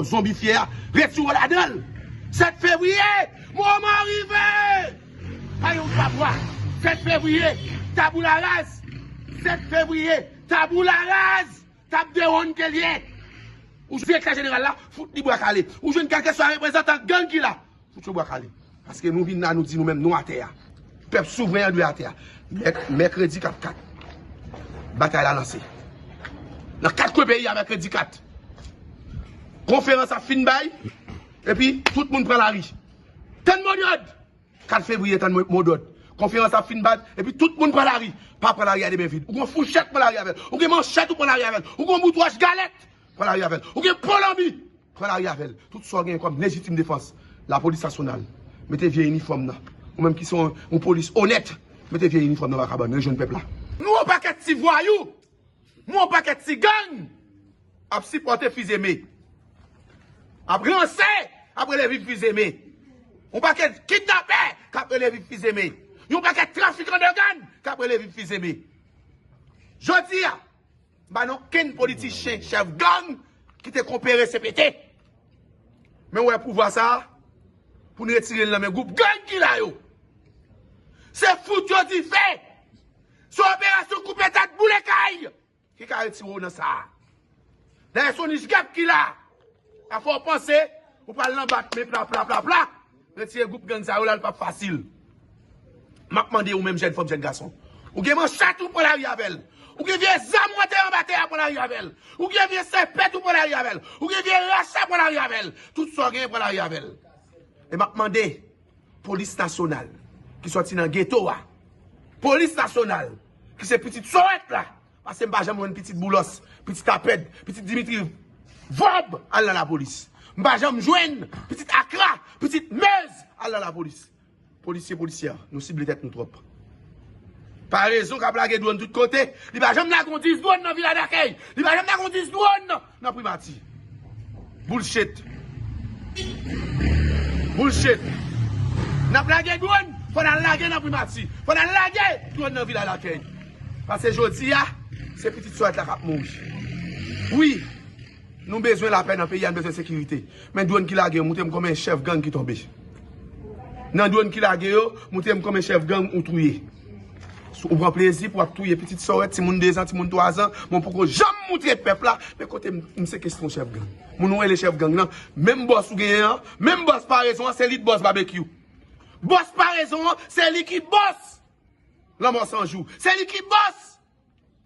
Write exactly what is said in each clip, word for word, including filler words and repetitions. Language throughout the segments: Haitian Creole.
Zonbifye a, retire w ladan l. Sèt fevriye, moman rive! Pa gen wout pa bwa. Sèt fevriye, taboula raz. Sèt fevriye, taboula raz. Tab de wonn ke l ye. Ou jwenn kè jeneral la, fout li bwa kale. Ou jwenn kèlkeswa reprezantan gang ki la, fout yo bwa kale. Paske nou vin la, nou di nou menm, nou atè a. Pèp souvren an dwe atè a. Mèk-, mèkredi k ap kat, batay la lanse. Nan kat kwen peyi a, mèkredi kat. Konferans ap fin bay, epi tout moun pran lari. Tann modòd! Kat fevriye, tann mo-, modòd. Konferans ap fin bat, epi tout moun pran lari. Pa pran lari a de men vid. Ou gen fouchèt, pran lari avè l. Ou gen manchèt, ou pran lari avè l. Ou gen boutwòch galèt, pran lari avè l. Ou gen polanbi, pran lari avè l. Tout sa w genyen kòm lejitim defans. Lapolis nasyonal, mete vye inifòm nan. Ou menm ki se yon, yon polis onèt, mete vye inifòm nan vagabòn, rejwenn pèp la. Nou yon pakèt ti vwayou, nou yon pakèt ti gang ap sipòte Fizeme. Ap ranse, ap rele viv Fizeme. Yon pakèt kidnapè k ap rele viv Fizeme. Yon pakèt trafikan dògàn k ap rele viv Fizeme. Jodi a, m pa nan okenn politichen chèf gang ki te konpere C P T. Men w wè pouvwa sa a, pou n retire l nan men gwoup gang ki la yo. Se fout yo dife. Se operasyon koupe tèt boule kay ki ka retire w nan sa a. Dayè, se yon nich gèp ki la. Afè w panse ou pral nan bat men pla, pla, pla, pla. Retire gwoup gang sa yo la, l p ap fasil. M ap mande ou menm jèn fanm, jèn gason. Ou gen manchèt, ou pran lari avè l. Ou gen vye zam ou antere anba tè a, pran lari avè l. Ou gen vye sèpèt, ou pran lari avè l. Ou gen vye racha, pran lari avè l. Tout sa w genyen, pran lari avè l. E m ap mande polis nasyonal ki sòti nan geto a. Polis nasyonal ki se pitit Sowèt la. Paske m pa janm wè yon pitit Boulòs, pitit Apèd, pitit Dimitri Vòb al nan lapolis. M pa janm jwenn pitit Akra, pitit Mez al nan lapolis. Polisye, polisyè, nou sible tèt nou twòp. Parezon k ap lage dwòn tout kote, li pa janm lage yon dis dwòn nan Vila Dakèy. Li pa janm lage yon dis dwòn nan Primati. Bullshit. Bullshit. N ap lage dwòn, fò n al lage nan Primati. Fò n al lage dwòn nan Vila Dakèy. Paske jodi a, se pitit Sowèt la k ap mouri. Wi, nou bezwen lapè nan peyi a, nou bezwen sekirite. Men dwòn ki lage yo, montre m konbyen chèf gang ki tonbe. Nan dwòn ki lage yo, montre m konbyen chèf gang ou touye. Ou pran plezi pou w ap touye pitit Sowèt, timoun dezan, timoun twazan, men w poko janm montre pèp la, men kote m, m sekestre yon chèf gang. Moun ou rele chèf gang nan, menm bòs ou genyen an, menm bòs Parezon an, se li t bòs Babekyou. Bòs Parezon an, se li ki bòs Lanmò San Jou. Se li ki bòs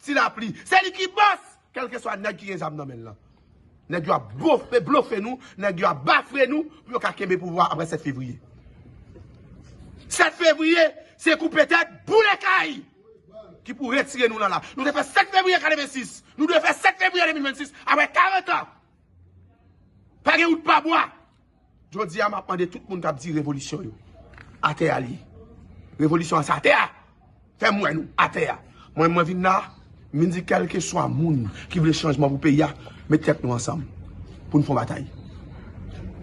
Ti Lapli. Se li ki bòs, kèlkeswa nèg ki gen zam nan men l lan. Nèg yo ap bofe, blofe nou, nèg yo ap bafre nou pou yo ka kenbe pouvwa apre sèt fevriye. Sèt fevriye, se koupe tèt, boule kay ki pou retire nou nan la. Nou te fè sèt fevriye katrevensis. Nou dwe fè sèt fevriye de mil vennsis, apre karant an. Pa gen wout pa bwa. Jodi a, m ap mande tout moun k ap di revolisyon yo, atè a l ye. Revolisyon an se atè a. Fè m wè nou atè a. Mwen, mwen vin la, m vin di kèlkeswa moun ki vle chanjman pou peyi a, met tèt nou ansanm pou n fè yon batay.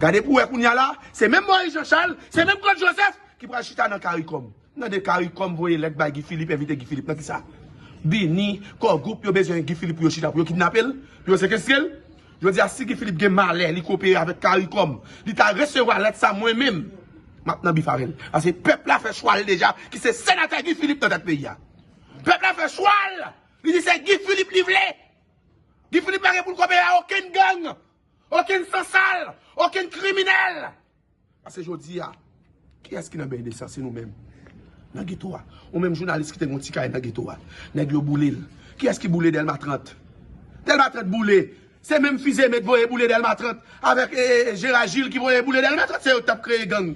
Gade pou wè kounye a la, se menm Moyiz Jan Chal, se menm Claude Joseph ki pral chita nan Karikòm. Nan de Karikòm voye lèt bay Guy Philippe, envite Guy Philippe nan kisa? Bini, Kò Gwoup, yo bezwen Guy Philippe pou yo chita, pou yo kidnape l, pou yo sekestre l. Jodi a, si Guy Philippe gen malè, li kopere avèk Karikòm, li ta resevwa lèt sa, mwen menm, m ap nan bif avè l. Paske pèp la fè chwa l deja, ki se senatè Guy Philippe nan tèt peyi a. Pèp la fè chwa l, li di se Guy Philippe li vle. Guy Philippe pa gen pou l kopere a okenn gang, okenn sansal, okenn kriminèl. Paske jodi a, kiyès ki nan beny de san? Se nou menm. Nan geto a. Ou menm jounalis ki te gen yon ti kay nan geto a. Nèg yo boule l. Kiyès ki boule Dèlma trant? Dèlma trant boule. Se menm Fizeme t voye boule Dèlma trant avèk, e, e, e, Jera Jil ki voye boule Dèlma trant. Se yo k t ap kreye gang.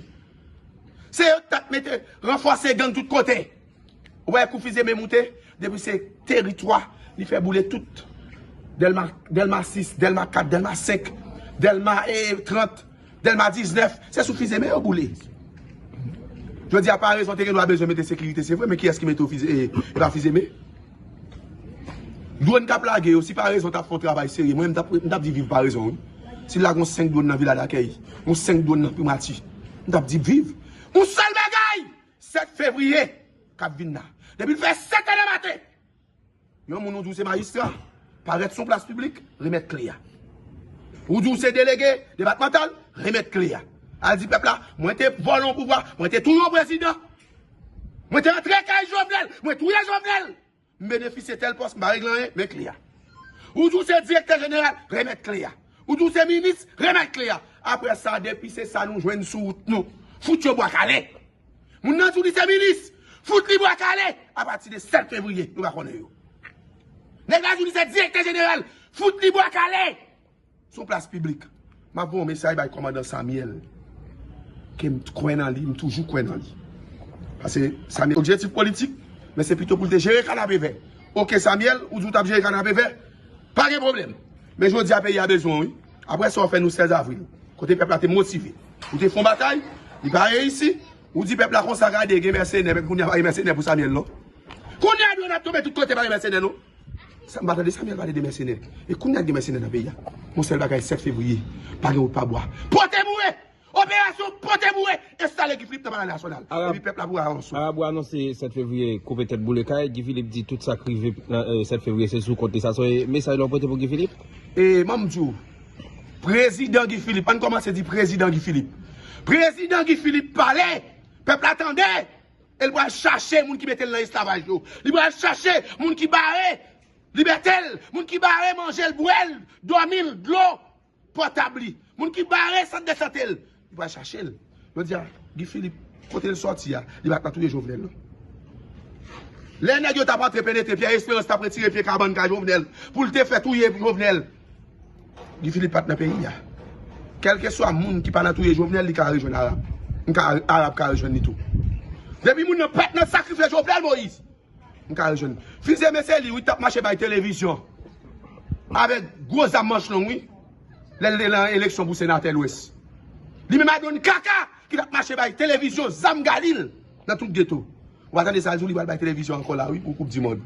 Se yo k t ap mete, ranfòse gang tout kote. Ou wè kou Fizeme moute, depi se teritwa, li fè boule tout. Dèlma, Dèlma sis, Dèlma kat, Dèlma senk, Dèlma, e, trant, Dèlma diznèf, se sou Fizeme yo boule. Jodi a, Parezon te gen dwa bezwen mete sekirite, se vre, men kiyès ki mete yo Fize-, e, e pa Fizeme? Dwòn k ap lage yo, si Parezon t ap fè yon travay serye, mwen, m t ap, m t ap di viv Parezon, wi. Si l lage yon senk dwòn nan Vila Dakèy, yon senk dwòn nan Primati, m t ap di viv. Yon sèl bagay! Sèt fevriye k ap vin la. Depi l fè sèt è nan maten, yon moun ou di w se majistra, parèt sou yon plas piblik, remèt kle a. Ou di w se delege depatmantal, remèt kle a. Al di pèp la, mwen te vòlè yon pouvwa, mwen te touye yon prezidan. Mwen te antre kay Jovenel, mwen touye Jovenel. M benefisye tèl pòs, m pa regle anyen, men kle a. Ou di w se direktè jeneral, remèt kle a. Ou di w se minis, remèt kle a. Apre sa, depi se sa nou jwenn sou wout nou, fout yo bwa kale. Moun nan di w li se minis, fout li bwa kale. Apati de sèt fevriye, nou pa konnen yo. Nèg la di w li se direktè jeneral, fout li bwa kale. Sou plas piblik. M ap voye yon mesaj bay kòmandan Samuel, ke m kwè nan li, m toujou kwè nan li. Paske Samuel objektif politik, men se pito pou l te jere Kanapevè. Oke Samuel, ou di w t ap jere Kanapevè, pa gen pwoblèm. Men jodi a peyi a bezwen w, wi. Apre sa w fè nou sèz avril, kote pèp la te motive. Ou te fè yon batay, li pa reyisi, ou di pèp la konsa gade gen mèsenè, men kounye a pa gen mèsenè pou Samuel non. Kounye a dwe n ap tonbe tout kote pa gen mèsenè non. Sa m pa tande Samuel pale de mèsenè. E kounye a gen mèsenè nan peyi a. Yon sèl bagay, sèt fevriye, pa gen wout pa bwa. Pote boure! Operasyon pote boure! Enstale Guy Philippe nan Palè Nasyonal. Epi pèp la pou avanse. Arab ou anonse sèt fevriye koupe tèt boule kay. Guy Philippe di tout sa k rive nan, eh, sèt fevriye se sou kont li. Sa se mesaj la w pote pou Guy Philippe? E ban m di w, prezidan Guy Philippe, ann kòmanse di prezidan Guy Philippe. Prezidan Guy Philippe pale, pèp la tande. E l pral chache moun ki mete l nan esklavaj yo. Li pral chache moun ki bare libète l, moun ki bare manje l, bwè l, dòmi l, dlo potab li, moun ki bare sant de sante l. Li pral chache l. Jodi a, Guy Philippe, kote l sòti a, li pa t nan touye Jovenel non. Lè nèg yo t ap antre penetre, Pierre Espérance t ap retire pye kabann kay Jovenel pou l te fè touye Jovenel. Guy Philippe pa t nan peyi a. Kèlkeswa moun ki pa nan touye Jovenel, li ka rejwenn Arab. M ka, Arab ka rejwenn li tou. Depi moun nan pa t nan sakrifye Jovenel Moïse, m ka rejwenn. Fizeme se li, wi, t ap mache bay televizyon avèk gwo zam manch long, wi. Lè l te nan eleksyon pou senatè Lwès. Li menm Adonis Kaka ki t ap mache bay televizyon zam Galil nan tout geto. Ou pa tande sa l di w li pral bay televizyon ankò la, wi, pou koup di mond.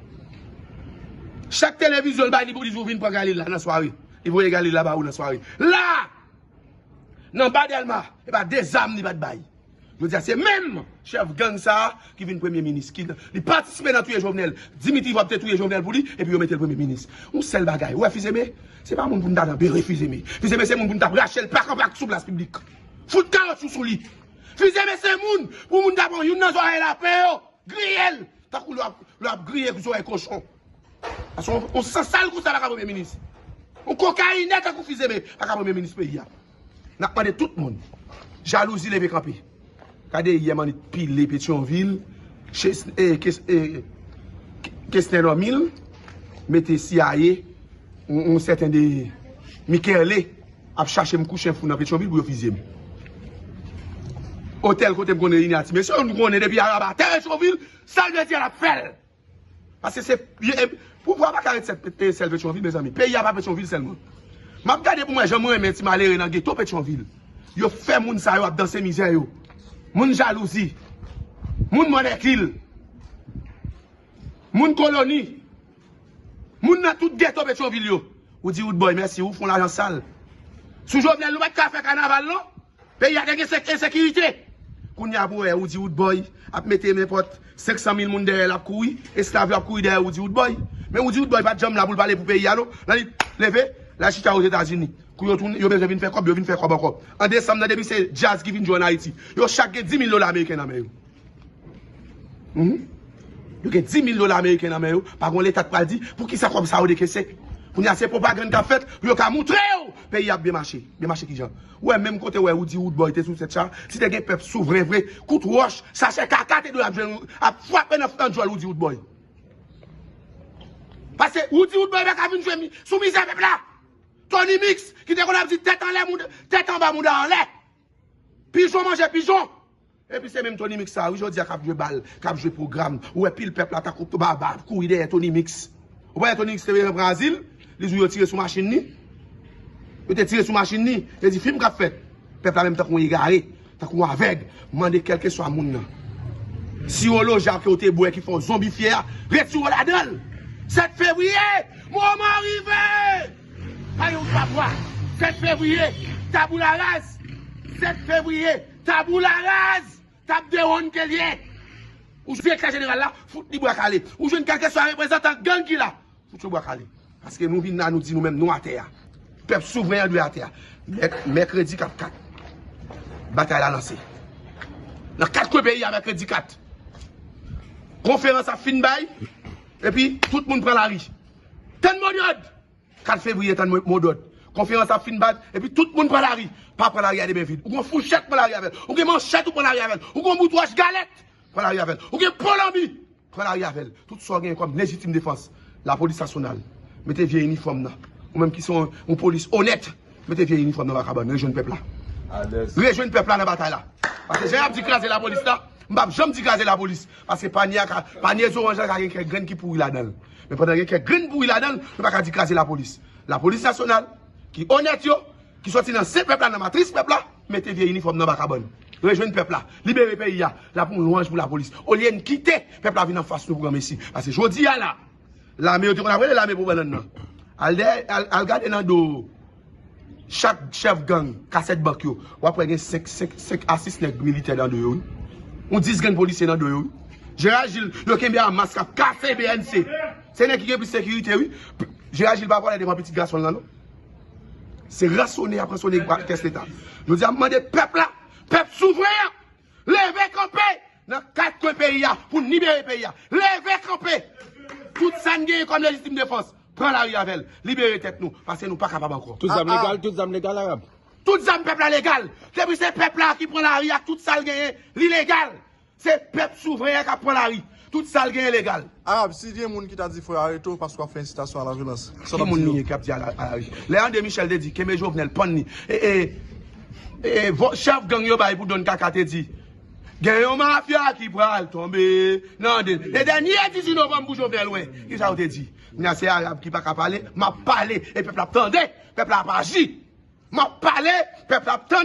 Chak televizyon l bay li pou li di w vin pran Galil la nan sware. Li voye Galil la ba ou nan sware. La! Nan Ba Dèlma, e pa de zam li pa t bay. Jodi a, se menm chèf gang sa a ki vin premye minis. Ki, li patisipe nan touye Jovenel. Dimitri Vorbe te touye Jovenel pou li, epi yo mete l premye minis. Yon sèl bagay. Ou wè Fizeme? Se pa moun pou n ta nan bere Fizeme. Fizeme se moun pou n ta rache l pak an pak sou plas piblik. Fout kawotchou sou li. Fizeme se moun pou moun ta pran youn nan zòrèy lapen yo, griye l, tankou lè w ap, lè w ap griye zòrèy kochon. Paske yon, yon sansal konsa pa ka premye minis. Yon kokayinè tankou Fizeme pa ka premye minis peyi a. N ap mande tout moun. Jalouzi leve kanpe. Gade yè Manit pile Petyonvil, Ches-, eh, Kes-, eh, Kesnè dòmi l, mete C I A, yon, yon sèten de Mikerle ap chache m kouche fou nan Petyonvil pou yo fizye m. Otèl kote m konn reyini a ti mesye, nou konnen depi Arab atè Petyonvil, sa l vle di a l ap fè l. Paske se, e, pouvwa pa ka ret sèl, e, sèl Petyonvil, mezanmi. Peyi a pa Petyonvil sèlman. M ap gade pou m wè jan mwen renmen ti malere nan geto Petyonvil. Yo fè moun sa yo ap danse mizè yo. Moun jalouzi. Moun mòn èkil. Moun koloni. Moun nan tout geto Petyonvil yo. Ou di Woodboy, mèsi, ou fè yon lajan sal. Sou Jovenel, nou pa t ka fè kanaval, non? Peyi a te gen sek-, ensekirite. Kounye a pou wè Woody Woodboy ap mete nenpòt senk san mil moun dèyè l ap kouri, esklav yo ap kouri dèyè Woody Woodboy. Men Woody Woodboy pa t janm la pou l pale pou peyi a non. Nan li leve, l al chita Ozetazini. Kou yo tounen, yo bezwen vin fè kòb, yo vin fè kòb ankò. An desanm nan, depi se djaz ki vin jwe ann Ayiti, yo chak gen di mil dola ameriken nan men yo. Mhm. Yo gen di mil dola ameriken nan men yo, pa gon leta k pral di poukisa kòb sa yo dekese. Kounye a se pwopagann k ap fèt pou yo ka moutre yo peyi a ap byen mache. Byen mache kijan? Ou wè menm kote ou wè Woody Woodboy te sou tèt cha, si te gen pèp souvren vre, kout wòch, sachè kaka te dwe ap jwenn, ap frape nan, nan djòl Woody Woodboy. Paske Woody Woodboy pa ka vin jwe mi-, sou mizè pèp la. Tony Mix, ki te konn ap di tèt anlè, mouda, tèt anba, mouda anlè. Pijon manje pijon. Epi se menm Tony Mix sa, wi, jodi a k ap jwe bal, k ap jwe pwogram. Ou wè pil pèp la tankou baba ap kouri dèyè Tony Mix. Ou pa wè Tony Mix te bezwen pran azil, li di yo tire sou machin li. Yo te tire sou machin li, yo di fim k ap fèt. Pèp la menm tankou yon egare, tankou yon avèg. Mande kèlkeswa moun nan. Siwo loja ke w te bwè ki fè w zonbifye a, retire w ladan l. Sèt fevriye, moman rive! Pa gen wout pa bwa. Sèt fevriye, taboula raz. Sèt fevriye, taboula raz. Tap de wonn ke l ye. Ou direktè jeneral la, fout li bwa kale. Ou jwenn kèlkeswa reprezantan gang ki la, fout yo bwa kale. Paske nou vin la, nou di nou menm, nou atè a. Pèp souvren an dwe atè a. Mèk- Mèkredi k ap kat, batay la lanse. Nan kat kwen peyi a, mèkredi kat. Konferans ap fin bay, epi tout moun pran lari. Tann modòd! Kat fevriye, tann mo- modòd. Konferans ap fin bat, epi tout moun pran lari. Pa pran lari a de men vid. Ou gen fouchèt, pran lari avè l. Ou gen manchèt, ou pran lari avè l. Ou gen boutwòch galèt, pran lari avè l. Ou gen polanbi, pran lari avè l. Tout sa w genyen kòm lejitim defans, lapolis nasyonal, mete vye inifòm nan. Ou menm ki se yon, yon polis onèt, mete vye inifòm nan vagabòn, rejwenn pèp la. Rejwenn pèp la nan batay la. Paske jan y ap di kraze lapolis la, m p ap janm di kraze lapolis. Paske panye a ka, panye zoranj la ka gen kèk grenn ki pouri ladan l. Men pandan gen kèk grenn pouri ladan l, nou pa ka di kraze lapolis. Lapolis nasyonal, ki onèt yo, ki soti nan sen pèp la, nan matris pèp la, mete vye inifòm nan vagabòn. Rejwenn pèp la. Libere peyi a. La pou m lwanj pou lapolis. Olye n kite pèp la vin anfas nou pou granmesi. Paske jodi a la, lame yo te konn ap rele lame pou bannann nan. Al dèyè, al, al gade nan do chak chèf gang, kasèt bank yo. W ap wè gen senk, senk, senk a sis nèg militè nan do yo, wi. Yon dis grenn polisye nan do yo, wi. Jeral Jil, yo kenbe a mas k ap kase B N C. Se nèg ki gen plis sekirite, wi. Jeral Jil pa vòlè devan pitit gason l nan, non. Se ransone y ap ransone kès leta. Jodi a, m mande pèp la, pèp souvren an, leve kanpe nan kat kwen peyi a pou n libere peyi a. Leve kanpe! Tout sa n genyen kòm lejitim defans, pran lari avè l. Libere tèt nou, paske nou pa kapab ankò. Tout zam legal, tout zam legal, Arab. Tout zam pèp la legal. Depi se pèp la ki pran lari ak tout sa l genyen, li legal. Se pèp souvren an k ap pran lari. Tout sa l genyen legal. Arab, si gen moun ki ta di fò yo arete w paske w ap fè ensitasyon a lavyolans, sa w t ap di yo? Ki moun li ye k ap di a la, a la ri? Lè André Michel te di, kenbe Jovenel, pann li. E, e, e, vo- chèf gang yo bay pou Don Kaka te di, gen yon mafya ki pral tonbe nan de, e dènye dizuit novanm pou Jovenel wè. Ki sa yo te di? Kounya se Arab ki pa ka pale, m ap pale, e pèp la ap tande, pèp la ap aji. M ap pale, pèp la ap tande.